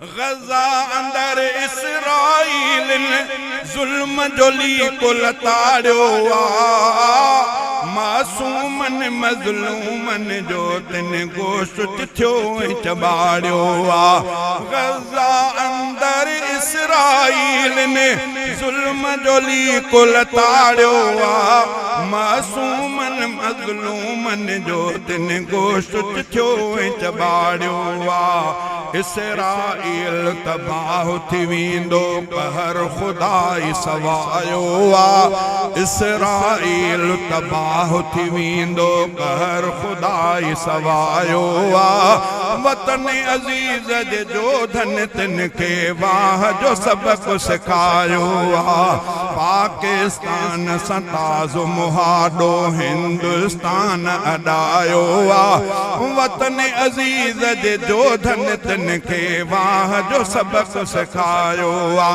Gaza اندر اسرائيلن ظلم جو ليڪو لتاڙيو آ، معصومن مظلومن جو تن گوشت چٿيو ۽ چٻاڙيو آ. غزه اندر اسرائيلن ظلم جو ليڪو لتاڙيو آ، معصومن مظلومن جو تن گوشت چٿيو ۽ چٻاڙيو آ. اسرائيل تباهه ٿي ويندو قهر خدائي سوايو آ اسرائيل تباهه ٿي ويندو قهر خدائي سوايو آ وطن عزيز جي جوڌن تن کي واهه جو سبق سکايو آ پاڪستان سان تازو مهاڏو هندستان اڏايو آ وطن عزيز جي جوڌن تن کي واهه جو سبق سکايو آ.